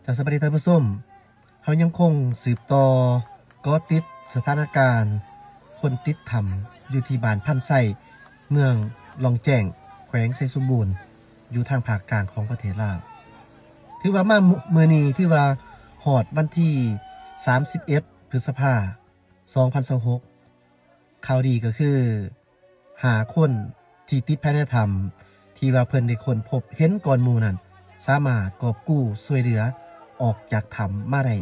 ເຈົ້າ ສະບາຍດີທ່ານຜູ້ຊົມ, ເຮົາຍັງຄົງສືບຕໍ່ເກາະຕິດສະຖານະການຄົນຕິດຖ້ຳຢູ່ທີ່ບ້ານພັນໄຊ ເມືອງລ່ອງແຈ້ງ ແຂວງໄຊສົມບູນ ຢູ່ທາງພາກກາງຂອງປະເທດລາວ. ຖືວ່າມາມື້ນີ້ ຖືວ່າຮອດວັນທີສາມສິບເອັດ ພຶດສະພາ ສອງພັນຊາວຫົກ ຂ່າວດີກໍຄື ຫ້າຄົນທີ່ຕິດພາຍໃນຖ້ຳ ທີ່ວ່າເພິ່ນໄດ້ຄົ້ນພົບເຫັນກ່ອນໝູ່ນັ້ນ ສາມາດກອບກູ້ຊ່ວຍເຫຼືອອກຈາກຖ້ຳມາໄດ້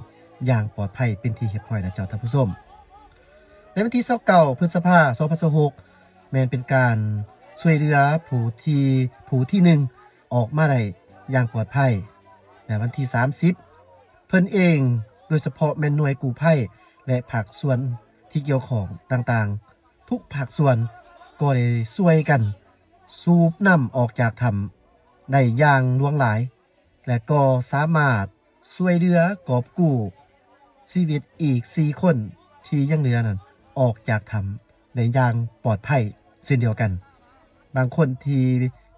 ຢ່າງປອດໄພເປັນທີ່ຮຽບຮ້ອຍແລ້ວເຈົ້າທ່ານຜູ້ຊົມ. ໃນວັນທີຊາວເກົ້າ ພຶດສະພາ ສອງພັນຊາວຫົກ ແມ່ນເປັນການຊ່ວຍເຫຼືອຜູ້ທີ່ ຜູ້ທີໜຶ່ງ ອອກມາໄດ້ຢ່າງປອດໄພ ແລະ ວັນທີສາມສິບ ເພິ່ນເອງ ໂດຍສະເພາະແມ່ນໜ່ວຍກູ້ໄພ ແລະ ພາກສ່ວນທີ່ກ່ຽວຂ້ອງຕ່າງໆ ທຸກພາກສ່ວນກໍໄດ້ຊ່ວຍກັນສູບນ້ຳອອກຈາກຖ້ຳໄດ້ຢ່າງຫຼວງຫຼາຍ ແລະ ກໍສາມາດຊ່ວຍເຫຼືອກອບກູ້ຊີວິດອີກສີ່ຄົນທີ່ຍັງເຫຼືອນັ້ນ ອອກຈາກຖ້ຳໄດ້ຢ່າງປອດໄພເຊັ່ນດຽວກັນ. ບາງຄົນທີ່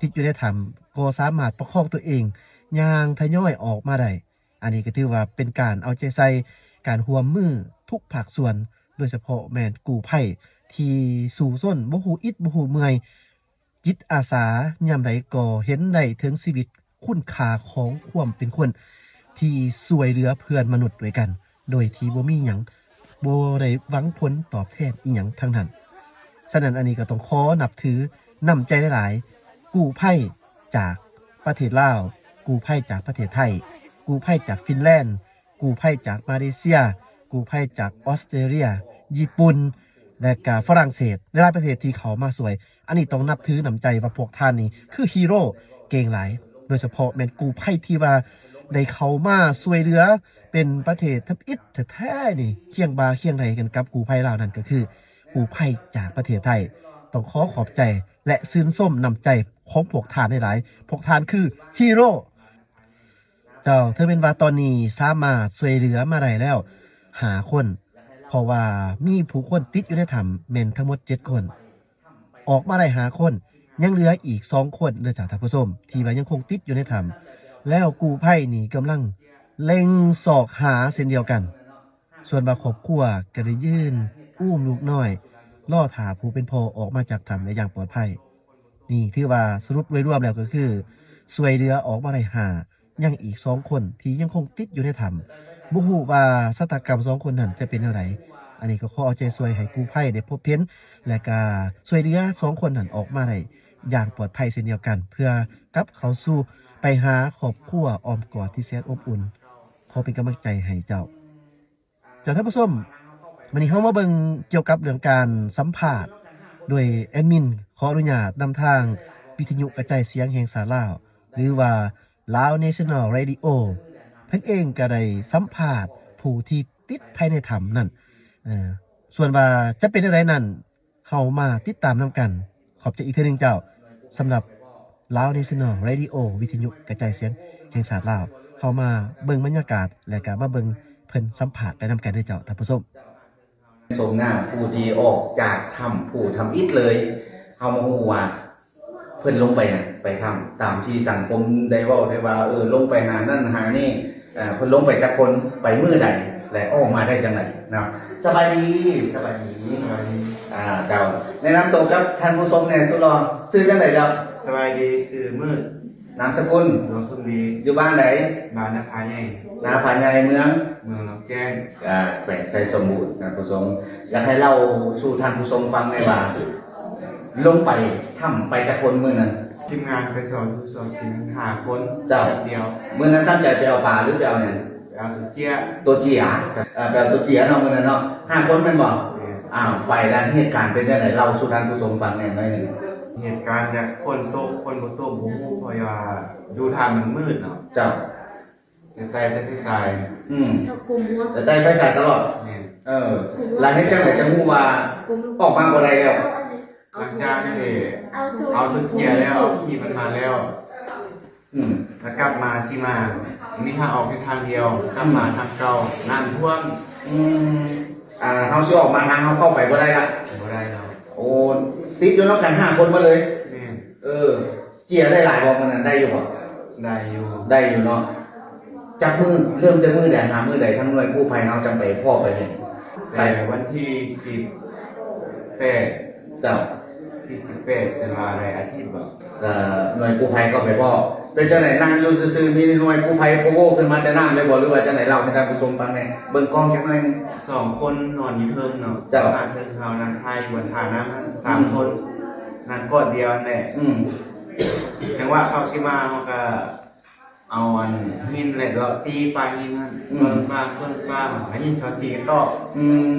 ຕິດຢູ່ໃນຖ້ຳກໍສາມາດປະຄອງຕົວເອງຍ່າງທະຍອຍອອກມາໄດ້. ອັນນີ້ກໍຖືວ່າເປັນການເອົາໃຈໃສ່ ການຮ່ວມມືທຸກພາກສ່ວນ ໂດຍສະເພາະແມ່ນກູ້ໄພທີ່ສູ້ຊົນ ບໍ່ຮູ້ອິດບໍ່ຮູ້ເມື່ອຍ, ຈິດອາສາຍາມໃດກໍເຫັນໄດ້ເຖິງຊີວິດ ຄຸນຄ່າຂອງຄວາມເປັນຄົນທີ່ຊ່ວຍເຫຼືອເພື່ອນມະນຸດດ້ວຍກັນ ໂດຍທີ່ບໍ່ມີຫຍັງ ບໍ່ໄດ້ຫວັງຜົນຕອບແທນອີ່ຫຍັງທັງນັ້ນ. ສະນັ້ນ ອັນນີ້ກໍຕ້ອງຂໍນັບຖືນ້ຳໃຈຫຼາຍໆ ກູ້ໄພຈາກປະເທດລາວ, ກູ້ໄພຈາກປະເທດໄທ, ກູ້ໄພຈາກຟິນແລນ, ກູ້ໄພຈາກມາເລເຊຍ, ກູ້ໄພຈາກອອສເຕຣເລຍ, ຍີ່ປຸ່ນ ແລະ ກະຝຣັ່ງເສດ ຫຼາຍໆປະເທດທີ່ເຂົ້າມາຊ່ວຍ. ອັນນີ້ຕ້ອງນັບຖືນ້ຳໃຈວ່າພວກທ່ານນີ້ຄືຮີໂຣເກັ່ງຫຼາຍ, ໂດຍສະເພາະແມ່ນກູ້ໄພທີ່ວ່າໄດ້ເຂົ້າມາຊ່ວຍເຫຼືອເປັນປະເທດທຳອິດແທ້ໆນີ້ ຄຽງບ່າຄຽງໄຫຼ່ກັນກັບກູ້ໄພລາວ ນັ້ນກໍຄືກູ້ໄພຈາກປະເທດໄທ. ຕ້ອງຂໍຂອບໃຈ ແລະ ຊື່ນຊົມນ້ຳໃຈຂອງພວກທ່ານຫຼາຍໆ. ພວກທ່ານຄືຮີໂຣ. ເຈົ້າ, ເຖິງແມ່ນວ່າຕອນນີ້ສາມາດຊ່ວຍເຫຼືອມາໄດ້ແລ້ວຫ້າຄົນ, ເພາະວ່າມີຜູ້ຄົນຕິດຢູ່ໃນຖ້ຳແມ່ນທັງໝົດເຈັດຄົນ, ອອກມາໄດ້ຫ້າຄົນ, ຍັງເຫຼືອອີກສອງຄົນເດີເຈົ້າທ່ານຜູ້ຊົມ ທີ່ວ່າຍັງຄົງຕິດຢູ່ໃນຖ້ຳ. ແລ້ວກູ້ໄພນີ້ກຳລັງເລັ່ງຊອກຫາເຊັ່ນດຽວກັນ. ສ່ວນວ່າຄອບຄົວກໍໄດ້ຢືນອູມລູກນ້ອຍ ລໍຖ້າຜູ້ເປັນພໍ່ອອກມາຈາກຖ້ຳໄດ້ຢ່າງປອດໄພ. ນີ້ຖືວ່າສະຫຼຸບໂດຍລວມແລ້ວກໍຄື ຊ່ວຍເຫຼືອອອກມາໄດ້ຫ້າ, ຍັງອີກສອງຄົນທີ່ຍັງຄົງຕິດຢູ່ໃນຖ້ຳ. ບໍ່ຮູ້ວ່າຊະຕາກຳສອງຄົນນັ້ນຈະເປັນແນວໃດ. ອັນນີ້ກໍຂໍເອົາໃຈຊ່ວຍໃຫ້ກູ້ໄພໄດ້ພົບເຫັນ ແລະ ກະຊ່ວຍເຫຼືອສອງຄົນນັ້ນອອກມາໄດ້ຢ່າງປອດໄພເຊັ່ນດຽວກັນ ເພື່ອກັບເຂົ້າສູ່ໄປຫາຄອບຄົວອ້ອມກອດທີ່ແສນອົບອຸ່ນ. ຂໍເປັນກຳລັງໃຈໃຫ້ເຈົ້າ. ເຈົ້າທ່ານຜູ້ຊົມ, ມື້ນີ້ເຮົາມາເບິ່ງກ່ຽວກັບເລື່ອງການສຳພາດໂດຍແອດມິນ ຂໍອະນຸຍາດນຳທາງວິທະຍຸກະຈາຍສຽງແຫ່ງຊາດລາວ ຫຼືວ່າ Lao National Radio. ເພິ່ນເອງກໍໄດ້ສຳພາດຜູ້ທີ່ຕິດພາຍໃນຖ້ຳນັ້ນ. ເອີ ສ່ວນວ່າຈະເປັນແນວໃດນັ້ນ ເຮົາມາຕິດຕາມນຳກັນ. ຂອບໃຈອີກເທື່ອໜຶ່ງເຈົ້າ ສຳລັບ Lao National Radio ວິທະຍຸກະຈາຍສຽງແຫ່ງຊາດລາວ. ເຮົາມາເບິ່ງບັນຍາກາດ ແລະ ກະມາເບິ່ງເພິ່ນສຳພາດໄປນຳກັນເດີເຈົ້າທ່ານຜູ້ຊົມ. ສົມນາມຜູ້ທີ່ອອກຈາກຖ້ຳຜູ້ທຳອິດເລີຍ. ເຮົາມາຮູ້ວ່າເພິ່ນລົງໄປຫຍັງ ໄປຖ້ຳ ຕາມທີ່ສັງຄົມໄດ້ເວົ້າໄດ້ວ່າ ເອີ ລົງໄປຫານັ້ນຫານີ້. ເອີ ເພິ່ນລົງໄປຈັກຄົນ ໄປມື້ໃດ ແລະ ອອກມາໄດ້ຈັ່ງໃດເນາະ? ສະບາຍດີ ສະບາຍດີ ສະບາຍດີ. ອ່າ ເຈົ້າ ແນະນຳໂຕກັບທ່ານຜູ້ຊົມແດ່ສຸດຫຼໍ່. ຊື່ຈັ່ງໃດເຈົ້າ? ສະບາຍດີ ຊື່ມືດ. ນາມສະກຸນ? ດວງສຸນດີ. ຢູ່ບ້ານໃດ? ບ້ານນາຜາໃຫຍ່. ນາຜາໃຫຍ່ ເມືອງ? ເມືອງໜອງແຈ້ງ. ອ່າ ແຂວງໄຊສົມບູນ. ທ່ານຜູ້ຊົມ ຢາກໃຫ້ເລົ່າສູ່ທ່ານຜູ້ຊົມຟັງແດ່ວ່າ ລົງໄປຖ້ຳໄປຈັກຄົນມື້ນັ້ນ? ທີມງານໄປສອງຢູ່ສອງທີມ ຫ້າຄົນ. ເຈົ້າ ດຽວ. ມື້ນັ້ນຕັ້ງໃຈໄປເອົາປາ ຫຼື ໄປເອົາຫຍັງ? ໄປເອົາຕົວເຈຍ. ຕົວເຈຍ. ເອີ ໄປເອົາຕົວເຈຍເນາະ ມື້ນັ້ນເນາະ. ຫ້າຄົນແມ່ນບໍ່? ແມ່ນ. ອ້າວ ໄປແລ້ວເຫດການເປັນຈັ່ງໃດ? ເລົ່າສູ່ທ່ານຜູ້ຊົມຟັງແດ່ໜ້ອຍໜຶ່ງ. ເຫດການກະຝົນຕົກ ຝົນບໍ່ຕົກບໍ່ຮູ້ ເພາະວ່າຢູ່ຖ້ຳມັນມືດເນາະ. ເຈົ້າ. ແຕ່ໄຕ່ໄຟສາຍ. ອືມ ເຂົາກຸມຫົວ ແຕ່ໄຕ່ໄຟສາຍຕະຫຼອດ. ແມ່ນ. ເອີ ແລ້ວເຮັດຈັ່ງໃດຈັ່ງຮູ້ວ່າອອກມາບໍ່ໄດ້ແລ້ວ? ຫຼັງຈາກນັ້ນເດ ເອົາຕົວເຈຍແລ້ວ ຂີ່ມັນມາແລ້ວ. ອືມ ແລ້ວກັບມາຊິມາ ມີທາງອອກແຕ່ທາງດຽວ ກັບມາທາງເກົ່າ ນ້ຳຖ້ວມ. ອືມ ອ່າ ເຮົາຊິອອກມາທາງເຮົາເຂົ້າໄປບໍ່ໄດ້ລະ? ບໍ່ໄດ້ແລ້ວ. ໂອ້ ຕິດຢູ່ນຳກັນຫ້າຄົນໝົດເລີຍ? ແມ່ນ. ເອີ ເຈຍໄດ້ຫຼາຍບໍ່ມື້ນັ້ນ ໄດ້ຢູ່ບໍ່? ໄດ້ຢູ່ ໄດ້ຢູ່ເນາະ. ຈັກມື້ ເລີ່ມແຕ່ມື້ໃດ ຫາມື້ໃດ ທາງໜ່ວຍກູ້ໄພເຮົາຈັ່ງໄປພໍ້ໄປເຫັນ? ແຕ່ວັນທີສິບແປດ ເຈົ້າ ທີສິບແປດ ເປັນວ່າໄດ້ອາທິດບໍ? ເອີ ໜ່ວຍກູ້ໄພເຂົ້າໄປພໍ້ ເປັນຈັ່ງໃດ? ນັ່ງຢູ່ຊື່ໆ ມີໜ່ວຍກູ້ໄພໂພໂວຂຶ້ນມາແຕ່ນ້ຳເລີຍບໍ ຫຼືວ່າຈັ່ງໃດ? ເລົ່າໃຫ້ທ່ານຜູ້ຊົມຟັງແດ່. ເບິ່ງກ້ອງຈັກໜ້ອຍໜຶ່ງ. ສອງຄົນນອນຢູ່ເທິງເນາະ. ເຈົ້າ. ໜ້າເທິງເຮົາ ນັ່ງຖ່າຍຢູ່ບ່ອນທ່ານ້ຳ ສາມ ອືມ ຄົນ ນັ່ງກອດດຽວຫັ້ນແຫຼະ. ອືມ. ຈັງຫວະເຂົາຊິມາ ເຮົາກະເອົາອັນຫີນແຫຼະ ເລາະຕີຝາຫີນຫັ້ນ. ອືມ. ເບິ່ງຝາ ເບິ່ງຝາ ໄດ້ຍິນເຂົາຕີກັນຕໍ່. ອື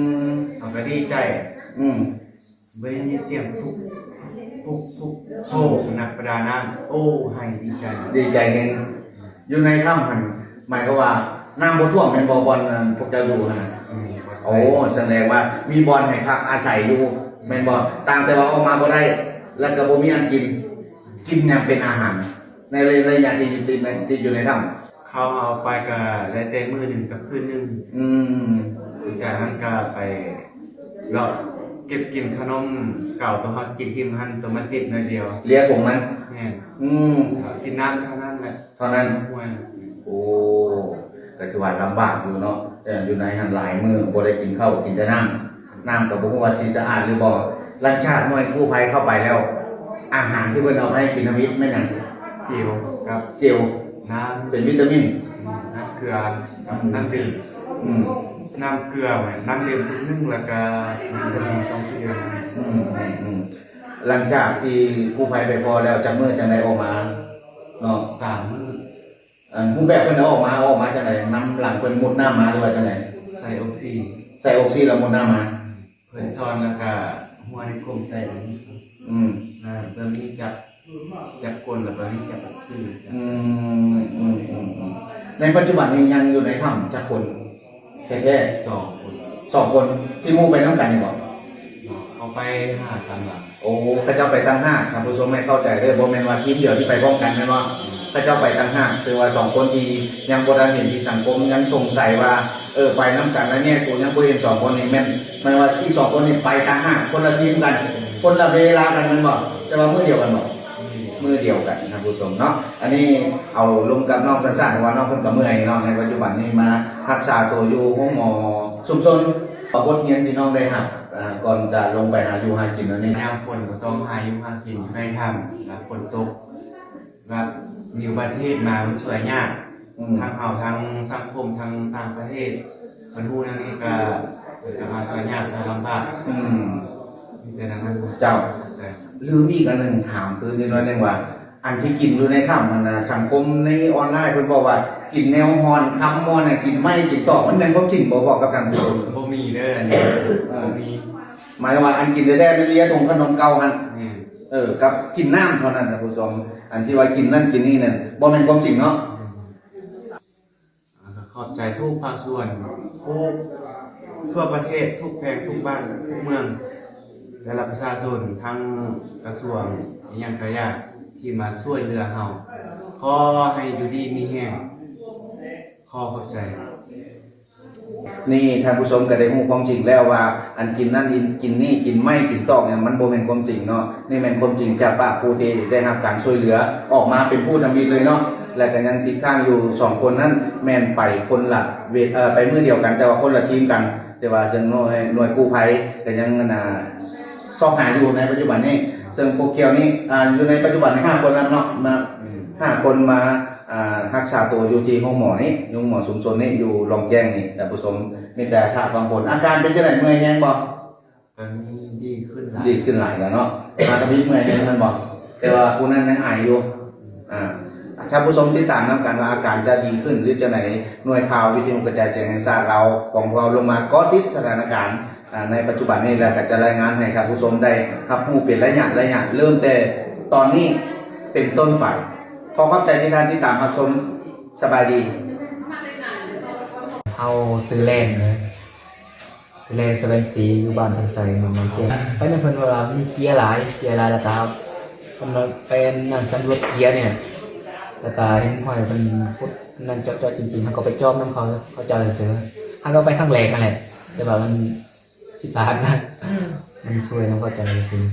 ມ. ເຮົາກະດີໃຈ. ອືມ. ບໍ່ໄດ້ຍິນສຽງທຸບ ທຸບ ທຸບ ໂອ້ ນັກປະດານ້ຳ ໂອ້ ໄຫ້ດີໃຈ ດີໃຈແຮງ. ຢູ່ໃນຖ້ຳຫັ້ນ ໝາຍຄວາມວ່ານ້ຳບໍ່ຖ້ວມແມ່ນບໍ່ ບ່ອນ ອັນ ພວກເຈົ້າຢູ່ຫັ້ນນະ? ອືມ. ໂອ້ ສະແດງວ່າມີບ່ອນໃຫ້ພັກອາໄສຢູ່ແມ່ນບໍ່? ຕ່າງແຕ່ວ່າອອກມາບໍ່ໄດ້ ແລ້ວກໍບໍ່ມີອັນກິນ ກິນຫຍັງເປັນອາຫານ ໃນໄລ ໄລຍະທີ່ຕິດໃນ ຕິດຢູ່ໃນຖ້ຳ? ເຂົ້າເອົາໄປກະໄດ້ແຕ່ມື້ໜຶ່ງກັບຄືນໜຶ່ງ. ອືມ. ຈາກນັ້ນກະໄປເລາະເກັບກິນຂະໜົມເກົ່າ ໂຕເຮົາຈິກຖິ້ມຫັ້ນ ໂຕມັນຕິດໜ້ອຍດຽວ ເລຍຖົງມັນ. ແມ່ນ. ອືມ. ກະກິນນ້ຳເທົ່ານັ້ນແຫຼະ ເທົ່ານັ້ນ. ຫ້ວຍ. ໂອ້ ກະຖືວ່າລຳບາກຢູ່ເນາະ. ເອີ ຢູ່ໃນຫັ້ນຫຼາຍມື້ ບໍ່ໄດ້ກິນເຂົ້າ ກິນແຕ່ນ້ຳ ນ້ຳກໍບໍ່ຮູ້ວ່າຊິສະອາດຫຼືບໍ່. ຫຼັງຈາກໜ່ວຍກູ້ໄພເຂົ້າໄປແລ້ວ ອາຫານທີ່ເພິ່ນເອົາມາໃຫ້ກິນທຳອິດແມ່ນຫຍັງ? ເຈວກັບ ເຈວ ນ້ຳ ເປັນວິຕາມິນ ນ້ຳເກືອກັບ ອືມ ນ້ຳດື່ມ. ອືມ. ນ້ຳເກືອ ນ້ຳດື່ມຕຸກໜຶ່ງ ແລ້ວກະວິຕາມິນສອງຂວດ. ອືມ ອືມ ອືມ. ຫຼັງຈາກທີ່ກູ້ໄພໄປພໍ້ແລ້ວ ຈັກມື້ຈັ່ງໄດ້ອອກມາເນາະ? ສາມມື້. ອັນຮູບແບບເພິ່ນເອົາອອກມາ ເອົາອອກມາຈັ່ງໃດ? ນຳຫຼັງເພິ່ນມຸດນ້ຳມາ ຫຼືວ່າຈັ່ງໃດ? ໃສ່ອົກຊີ ໃສ່ອົກຊີແລ້ວມຸດນ້ຳມາ. ເພິ່ນສອນແລ້ວກະຫົວໃນກົມໃສ່ແບບນີ້. ອືມ. ແລ້ວເບື້ອງນີ້ຈັບ ຈັບກົ້ນ ແລ້ວເບື້ອງນີ້ຈັບປາກຄື. ອືມ ອືມ ອືມ ອືມ. ໃນປັດຈຸບັນນີ້ຍັງຢູ່ໃນຖ້ຳຈັກຄົນແທ້ໆ? ສອງຄົນ. ສອງຄົນ ທີ່ໝູ່ໄປນຳກັນນີ້ບໍ? ເຂົາໄປຫາຕາມຫຼັງ. ໂອ້ ເຂົາເຈົ້າໄປຕ່າງຫາກ ທ່ານຜູ້ຊົມໃຫ້ເຂົ້າໃຈເດີ ບໍ່ແມ່ນວ່າທີມດຽວທີ່ໄປພ້ອມກັນແມ່ນບໍ່? ເຂົາເຈົ້າໄປຕ່າງຫາກ. ຄືວ່າສອງຄົນທີ່ຍັງບໍ່ທັນເຫັນທີ່ສັງຄົມຍັງສົງໄສວ່າ ເອີ ໄປນຳກັນ ແລະ ແຍກໂຕຍັງບໍ່ເຫັນສອງຄົນນີ້ ແມ່ນ ໝາຍວ່າອີກສອງຄົນນີ້ໄປຕ່າງຫາກ ຄົນລະທີມກັນ ຄົນລະເວລາກັນແມ່ນບໍ່? ແຕ່ວ່າມື້ດຽວກັນບໍ່? ມື້ດຽວກັນ ທ່ານຜູ້ຊົມເນາະ. ອັນນີ້ເອົາລົມກັບນ້ອງສັ້ນໆ ເພາະວ່ານ້ອງເພິ່ນກໍເມື່ອຍເນາະ ໃນປັດຈຸບັນນີ້ມາຮັກສາໂຕຢູ່ໂຮງໝໍຊຸມຊົນ. ເອົາບົດຮຽນທີ່ນ້ອງໄດ້ຮັບ ອ່າ ກ່ອນຈະລົງໄປຫາຢູ່ຫາກິນແນວນີ້. ຍາມຝົນກໍຕ້ອງຫາຢູ່ຫາກິນຢູ່ໃນຖ້ຳ ແລ້ວຝົນຕົກ ແບບມີອຸບັດຕິເຫດມາມັນຊ່ວຍຍາກ. ອືມ. ທັງເຮົາ ທັງສັງຄົມ ທັງຕ່າງປະເທດ ເພິ່ນຮູ້ແນວນີ້ກໍ ເພິ່ນກໍມາຊ່ວຍຍາກ ກໍລຳບາກ. ອືມ. ມີແຕ່ນັ້ນ. ເຈົ້າ. ແມ່ນ. ລືມອີກອັນໜຶ່ງ ຖາມຄືນອີກໜ້ອຍໜຶ່ງວ່າ ອັນທີ່ກິນຢູ່ໃນຖ້ຳຫັ້ນນະ ສັງຄົມໃນອອນລາຍເພິ່ນບອກວ່າ ກິນແນວຮ້ອນຄຳ ໝໍ້ນະ ກິນໄມ້ກິນຕອກ ມັນແມ່ນຄວາມຈິງບໍ່? ບອກກັບທ່ານຜູ້ຊົມ. ບໍ່ມີເດີ ອັນນີ້. ເອີ. ບໍ່ມີ. ໝາຍຄວາມວ່າອັນກິນແທ້ໆ ແມ່ນເລຍຖົງຂະໜົມເກົ່າຫັ້ນ. ແມ່ນ. ເອີ ກັບກິນນ້ຳເທົ່ານັ້ນນະ ຜູ້ຊົມ. ອັນທີ່ວ່າກິນນັ້ນກິນນີ້ນັ້ນ ບໍ່ແມ່ນຄວາມຈິງເນາະ. ແມ່ນ. ກໍຂອບໃຈທຸກພາກສ່ວນ ທຸກ ທົ່ວປະເທດ ທຸກແຂວງ ທຸກບ້ານ ທຸກເມືອງ ແລະ ປະຊາຊົນ ທັງກະຊວງ ອີ່ຫຍັງກະຢ່າ ທີ່ມາຊ່ວຍເຫຼືອເຮົາ. ຂໍໃຫ້ຢູ່ດີມີແຮງ. ຂໍຂອບໃຈ. ນີ້ທ່ານຜູ້ຊົມກໍໄດ້ຮູ້ຄວາມຈິງແລ້ວວ່າ ອັນກິນນັ້ນກິນນີ້ ກິນໄມ້ກິນຕອກຫຍັງ ມັນບໍ່ແມ່ນຄວາມຈິງເນາະ. ນີ້ແມ່ນຄວາມຈິງຈາກປາກຜູ້ທີ່ໄດ້ຮັບການຊ່ວຍເຫຼືອ ອອກມາເປັນຜູ້ທຳອິດເລີຍເນາະ. ແລະ ກໍຍັງຕິດຄ້າງຢູ່ສອງຄົນນັ້ນ ແມ່ນໄປຄົນລະເວ ເອີ ໄປມື້ດຽວກັນ ແຕ່ວ່າຄົນລະທີມກັນ. ແຕ່ວ່າເຊິ່ງໜ່ວຍ ໜ່ວຍກູ້ໄພກໍຍັງ ອັນນ່າ ຊອກຫາຢູ່ໃນປັດຈຸບັນນີ້. ເຊິ່ງພວກກ່ຽວນີ້ ອ່າ ຢູ່ໃນປັດຈຸບັນນີ້ຫ້າຄົນແລ້ວເນາະ ມາ ອືມ ຫ້າຄົນມາ ອ່າ ຮັກສາໂຕຢູ່ທີ່ໂຮງໝໍນີ້ ໂຮງໝໍຊຸມຊົນນີ້ ຢູ່ລອງແຈ້ງນີ້ ທ່ານຜູ້ຊົມ. ມີແຕ່ຖ້າຟັງຜົນ. ອາການເປັນຈັ່ງໃດ? ເມື່ອຍແຮງບໍ່? ຕອນນີ້ດີຂຶ້ນຫຼາຍ ດີຂຶ້ນຫຼາຍແລ້ວເນາະ. ມາທຳອິດເມື່ອຍແຮງແມ່ນບໍ່? ແຕ່ວ່າຜູ້ນັ້ນຍັງໄອຢູ່. ອ່າ ທ່ານຜູ້ຊົມຕິດຕາມນຳກັນວ່າອາການຈະດີຂຶ້ນຫຼືຈັ່ງໃດ. ໜ່ວຍຂ່າວວິທະຍຸກະຈາຍສຽງແຫ່ງຊາດລາວຂອງພວກເຮົາລົງມາເກາະຕິດສະຖານະການ ອ່າ ໃນປັດຈຸບັນນີ້ ແລ້ວກໍຈະລາຍງານໃຫ້ທ່ານຜູ້ຊົມໄດ້ຮັບຮູ້ເປັນໄລຍະໄລຍະ ເລີ່ມແຕ່ຕອນນີ້ເປັນຕົ້ນໄປ. ຂໍຂອບໃຈທີ່ທ່ານຕິດຕາມຮັບຊົມ. ສະບາຍດີ. ເຮົາຊື່ແລນເນາະ ຊື່ແລນ ສະແຫວງສີ ຢູ່ບ້ານພັນໄຊ ເມືອງໜອງແກງ. ໄປນຳເພິ່ນວ່າມີເກຍຫຼາຍ ເກຍຫຼາຍ ແລ້ວກໍເພິ່ນວ່າໄປນັ້ນສຳຫຼວດເກຍນີ້ ແລ້ວກໍເຫັນຫ້ອຍເພິ່ນຂຸດນັ້ນເຈາະໆ ຈິງໆ ເຮົາກໍໄປຈອມນຳເຂົາ ເຂົາເຈົ້າຊື່ໆ. ເຮົາກໍໄປຄັ້ງແລກຫັ້ນແຫຼະ ແຕ່ວ່າມັນ ທີ່ຜ່ານມາ ອືມ ມັນຊ່ວຍນຳເຂົາເຈົ້າຊື່.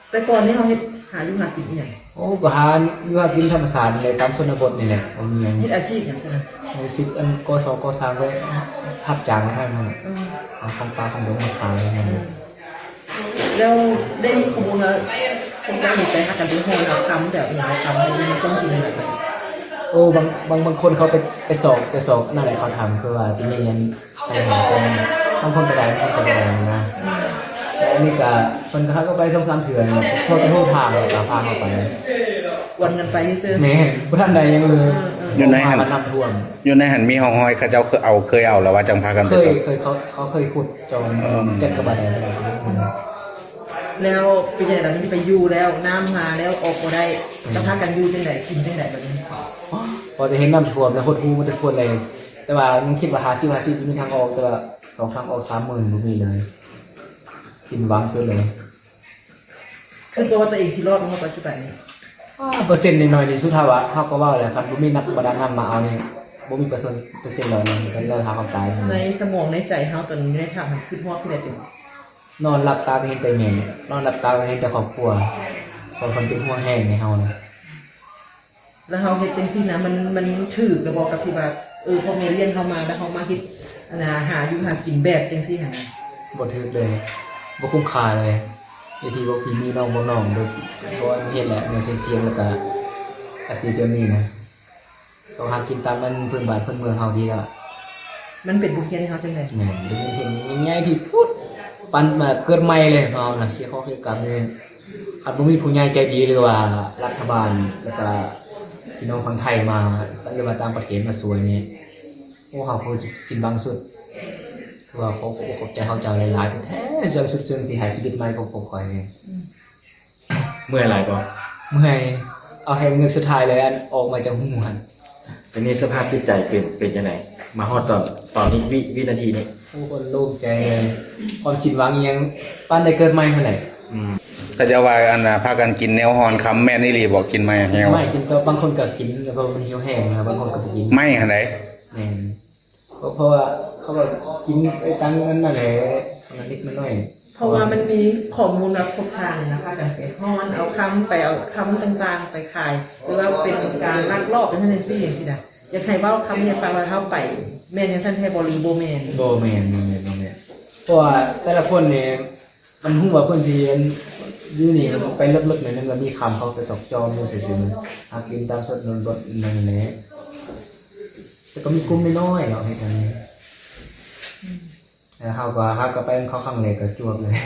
ແຕ່ກ່ອນນີ້ເຮົາເຮັດ ຫາຢູ່ຫາກິນອີ່ຫຍັງ? ໂອ້ ກໍຫາຢູ່ຫາກິນທຳມະຊາດນີ້ແຫຼະ ຕາມຊົນນະບົດນີ້ແຫຼະ ບໍ່ມີຫຍັງ. ເຮັດອາຊີບຫຍັງຊັ້ນນະ? ອາຊີບ ອັນ ກໍ່ສ້າງກໍ່ສ້າງໄປຮັບຈ້າງໃຫ້ມັນ ເອີ ຫາຂອງປ່າຂອງດົງມາຂາຍ. ອືມ ແລ້ວໄດ້ຍິນຂໍ້ມູນວ່າ ພວກເຈົ້ານີ້ໄປຫາກັນໄປຮ່ອນເອົາຄຳແບບນີ້ ເອົາຄຳໃນເມືອງຕ້ອງກິນແບບນັ້ນ. ໂອ້ ບາງ ບາງ ບາງຄົນເຂົາໄປ ໄປຊອກ ໄປຊອກອັນນັ້ນແຫຼະ ເຂົາຖາມຄືວ່າຊິມີອັນ ໃສ່ຫາ ໃສ່ ບາງຄົນກໍໄດ້ ບາງຄົນກໍບໍ່ໄດ້ນະ. ແລ້ວອັນນີ້ກໍ ເພິ່ນກໍ ເຮົາກໍໄປສອງສາມເທື່ອນີ້ແຫຼະ ພໍໄປຮູ້ທາງ ແລ້ວກໍພາເຮົາໄປ ກວນກັນໄປຊື່ໆ. ແມ່ນ ບໍ່ທັນໄດ້ຫຍັງເລີຍ. ເອີໆ ຢູ່ໃນຫັ້ນ ນ້ຳຖ້ວມ ຢູ່ໃນຫັ້ນມີຮ່ອງຮອຍເຂົາເຈົ້າເຄີຍເອົາ ເຄີຍເອົາແລ້ວວ່າຈັ່ງພາກັນໄປ. ເຄີຍ ເຄີຍ ເຂົາ ເຂົາເຄີຍຂຸດເຈາະ ເອີ ຈັກກະບາດໃດ. ແລ້ວເປັນຈັ່ງໃດລະ ໄປຢູ່ແລ້ວ ນ້ຳມາແລ້ວອອກບໍ່ໄດ້ ອືມ ແລ້ວພາກັນຢູ່ຈັ່ງໃດ ກິນຈັ່ງໃດບາດນີ້? ພໍແຕ່ເຫັນນ້ຳຖ້ວມແລ້ວ ຫົດຫູ່ໝົດທຸກຄົນເລີຍ. ແຕ່ວ່າຍັງຄິດວ່າຫ້າສິບຫ້າສິບ ມີທາງອອກ ແຕ່ວ່າສອງທາງອອກສາມໝື່ນ ບໍ່ມີເລີຍ ສິ້ນຫວັງສຸດເລີຍ. ຄິດວ່າຕົວເອງຊິລອດບໍ່ ປັດຈຸບັນນີ້? ອາ ເປີເຊັນນ້ອຍໆທີ່ສຸດ ເຮົາວ່າ ເຮົາກໍເວົ້າແລ້ວ ຄັນບໍ່ມີນັກປະດານ້ຳມາເອົານີ້ ບໍ່ມີເປີເຊັນ ເປີເຊັນຮ້ອຍໜຶ່ງ ກໍແລ້ວຖ້າເຮົາຕາຍ. ໃນສະໝອງໃນໃຈເຮົາຕອນຢູ່ໃນຖ້ຳ ມັນຄິດຮອດຜູ້ໃດເຕັມ? ນອນຫຼັບຕາກໍເຫັນແຕ່ແມ່ ນອນຫຼັບຕາກໍເຫັນແຕ່ຄອບຄົວ ເພາະເພິ່ນເປັນຫ່ວງແຮງໃຫ້ເຮົານະ. ແລ້ວເຮົາເຮັດຈັ່ງຊີ້ນະ ມັນ ມັນຖືກແລ້ວບໍ່ກັບທີ່ວ່າ ເອີ ພໍ່ແມ່ລ້ຽງເຮົາມາ ແລ້ວເຮົາມາເຮັດ ອັນນ່າ ຫາຢູ່ຫາກິນແບບຈັ່ງຊີ້ຫັ້ນນະ? ບໍ່ຖືກເລີຍ ບໍ່ຄຸ້ມຄ່າເລີຍ. ໄອ້ທີ່ວ່າພີ່ມີນ້ອງບໍ່ນ້ອງເດີ ບໍ່ເຮັດແຫຼະ ແນວສ່ຽງໆ ແລ້ວກະອາຊີບແບບນີ້ນະ ຕ້ອງຫາກິນຕາມອັນພື້ນບ້ານພື້ນເມືອງເຮົາດີລະ. ມັນເປັນບົດຮຽນໃຫ້ເຮົາຈັ່ງໃດ? ແມ່ນ ເປັນບົດຮຽນໃຫຍ່ທີ່ສຸດ ປັນມາເກີດໃໝ່ເລີຍເຮົານະ ເສຍຂອງເສຍກຳນີ້. ຄັນບໍ່ມີຜູ້ໃຫຍ່ໃຈດີ ຫຼືວ່າລັດຖະບານ ແລ້ວກະພີ່ນ້ອງຝັ່ງໄທມາ ຫຼືວ່າຕ່າງປະເທດມາຊ່ວຍນີ້ ໂອ້ ເຮົາຄົງສິ້ນຫວັງສຸດ. ຄືວ່າຂໍຂອບອົກຂອບໃຈເຂົາເຈົ້າຫຼາຍໆແທ້ໆ ສ່ວນສຸດເຊິ່ງທີ່ໃຫ້ຊີວິດໃໝ່ຂອງພວກຂ້ອຍນີ້. ອືມ ເມື່ອຍຫຼາຍບໍ່? ເມື່ອຍ ເອົາແຮງເງືອກສຸດທ້າຍເລີຍ ອັນອອກມາຈາກຫູຫັ້ນ. ຕອນນີ້ສະພາບຈິດໃຈເປັນ ເປັນຈັ່ງໃດ? ມາຮອດຕອນ ຕອນນີ້ ວິ ວິນາທີນີ້. ໂອ້ ໂລ່ງໃຈເລີຍ ຄວາມສິ້ນຫວັງອີ່ຫຍັງ ປານໄດ້ເກີດໃໝ່ຫັ້ນແຫຼະ. ອືມ ເຂົາເຈົ້າວ່າ ອັນນ່າ ພາກັນກິນແນວຮ່ອນຄຳ ແມ່ນອີ່ຫຼີບໍ່? ກິນໄມ້ແຮວ ໄມ້ກິນ ກໍບາງຄົນກໍກິນ ແລ້ວກໍມັນຫິວແຮງນະ ບາງຄົນກໍໄປກິນ ໄມ້ຫັ້ນໃດ. ແມ່ນ ກໍເພາະວ່າເຂົາກໍກິນໄປຕາມນັ້ນແຫຼະ ເລັກນ້ອຍ. ເພາະວ່າມັນມີຂໍ້ມູນວ່າພວກທ່ານນະ ພາກັນໄປຮ່ອນເອົາຄຳ ໄປເອົາຄຳຕ່າງໆໄປຂາຍ ຫຼືວ່າເປັນການລັກລອບ ຈັ່ງຊັ້ນຈັ່ງຊີ້ ຈັ່ງຊີ້ນະ. ຢາກໃຫ້ເວົ້າຄຳໃຫ້ຟັງວ່າເຮົາໄປ ແມ່ນຈັ່ງຊັ້ນແທ້ບໍ່ ຫຼືບໍ່ແມ່ນ? ບໍ່ແມ່ນ ບໍ່ແມ່ນ ບໍ່ແມ່ນ. ເພາະວ່າແຕ່ລະຄົນນີ້ ມັນຮູ້ວ່າເພິ່ນຊິ ອັນ ຢູ່ນີ້ໄປເລິກໆ ໜ້ອຍໜຶ່ງ ແລ້ວມີຄຳ ເຂົາໄປຊອກຈອມຢູ່ຊື່ໆ ຫາກິນຕາມຊົນນະບົດນັ້ນແຫຼະ. ແຕ່ກໍມີກຸ່ມນ້ອຍໆເນາະເຮັດອັນນີ້. ແລ້ວເຮົາກໍ ເຮົາກໍໄປນຳເຂົາຄັ້ງແລກກໍຈວບເລີຍ.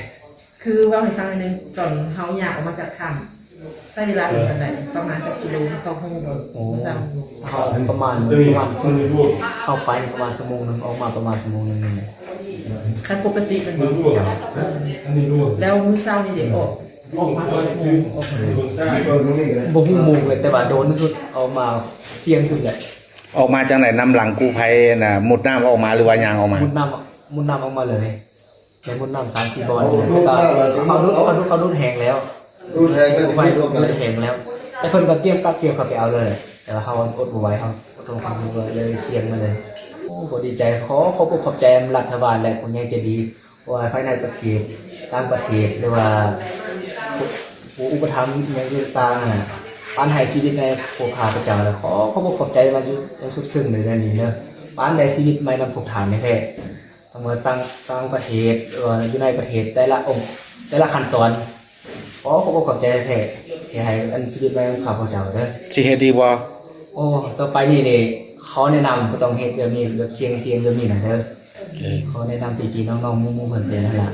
ຄືເວົ້າໃຫ້ຟັງໜ້ອຍໜຶ່ງ ຕອນເຮົາຍ່າງອອກມາຈາກຖ້ຳ ໃຊ້ເວລາດົນປານໃດ? ປະມານຈັກກິໂລ ເຈົ້າຮູ້ບໍ່? ໂອ້ ເຮົາປະມານ ປະມານ ເຂົ້າໄປປະມານຊົ່ວໂມງໜຶ່ງ ອອກມາປະມານຊົ່ວໂມງໜຶ່ງນີ້ແຫຼະ. ຄັນປົກກະຕິແມ່ນບໍ່? ແລ້ວມື້ເຊົ້ານີ້ເດ ອອກ ອອກມາຕອນຈັກໂມງ? ອອກມາ ບໍ່ຮູ້ໂມງເລີຍ ແຕ່ວ່າໂດນທີ່ສຸດ ອອກມາສ່ຽງສຸດແຫຼະ. ອອກມາຈັ່ງໃດ? ນຳຫຼັງກູ້ໄພນະ ມຸດນ້ຳອອກມາ ຫຼືວ່າຍ່າງອອກມາ? ມຸດນ້ຳ ມຸດນ້ຳອອກມາເລີຍ. ໄດ້ມຸດນ້ຳສາມສີ່ບ່ອນ ແລ້ວກໍເຂົາດູດ ເຂົາດູດ ເຂົາດູດແຮງແລ້ວ ດູດແຮງ ກູ້ໄພດູດແຮງແລ້ວ ແຕ່ເພິ່ນກໍກຽມກັບກຽມເຂົ້າໄປເອົາເລີຍ. ແຕ່ວ່າເຮົາອົດບໍ່ໄຫວ ເຮົາອົດທົນບໍ່ໄຫວ ເລີຍສ່ຽງມາເລີຍ. ໂອ້ ກໍດີໃຈ ຂໍຂອບອົກຂອບໃຈນຳລັດຖະບານ ແລະ ຜູ້ໃຫຍ່ໃຈດີ ບໍ່ວ່າພາຍໃນປະເທດ ຕ່າງປະເທດ ຫຼືວ່າຜູ້ ຜູ້ອຸປະຖຳອີ່ຫຍັງຕ່າງໆ ຫັ້ນນະ ປານໃຫ້ຊີວິດໃນພວກຂ້າພະເຈົ້າ ແລະ ຂໍຂອບອົກຂອບໃຈມາຢ່າງສຸດເຊິ່ງເລີຍໃນນີ້ເດີ ປານໄດ້ຊີວິດໃໝ່ນຳພວກທ່ານແທ້ໆ. ທັງເໝິດຕ່າງ ຕ່າງປະເທດ ຫຼືວ່າຢູ່ໃນປະເທດ ແຕ່ລະອົງ ແຕ່ລະຂັ້ນຕອນ ຂໍຂອບອົກຂອບໃຈແທ້ໆ ທີ່ໃຫ້ອັນຊີວິດໃໝ່ຂອງຂ້າພະເຈົ້າເດີ. ຊິເຮັດດີບໍ່? ໂອ້ ຕໍ່ໄປນີ້ເດ ຂໍແນະນຳ ບໍ່ຕ້ອງເຮັດແບບນີ້ ແບບສ່ຽງໆແບບນີ້ນະເດີ. ໂອເຄ ຂໍແນະນຳພີ່ໆນ້ອງໆໝູ່ໆເພິ່ນໄປຫັ້ນລະ.